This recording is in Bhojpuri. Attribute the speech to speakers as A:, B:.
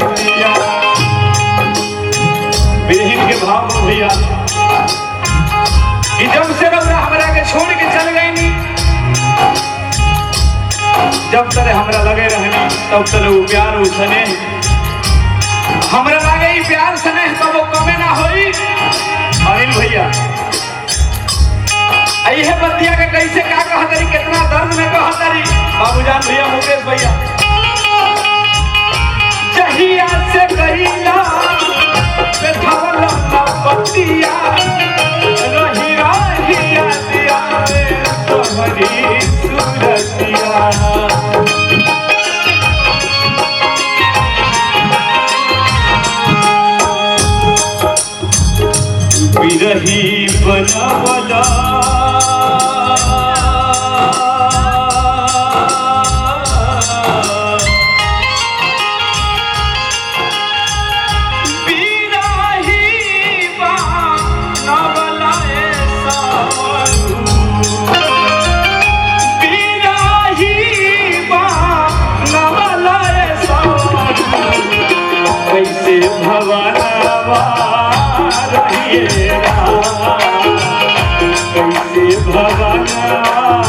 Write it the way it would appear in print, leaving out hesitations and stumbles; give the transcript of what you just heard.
A: सूरतिया। बिरहिन के भाव हो भैया कि जब से रउरा हमरा के छोड़ के चल गईनी, जब तले हमरा लगे रहनी तब तले उ प्यार उ स्नेह हमरा लागे, ई प्यार स्नेह तब वो कमे ना होई। अनिल भैया, इहे बतिया के कैसे का कहतरी, कितना दर्द में कहतरी बाबूजान भैया, मुकेश भैया। जहिया से गईला बैठवला ना बतिया, रही रही याद आवे तोहरी सूरतिया। बिरही बनवला बिरही बनवला ए सावरू, बिरही बनवला ए सावरू, कैसे भवनवा रहिए राम, कैसे भवनवा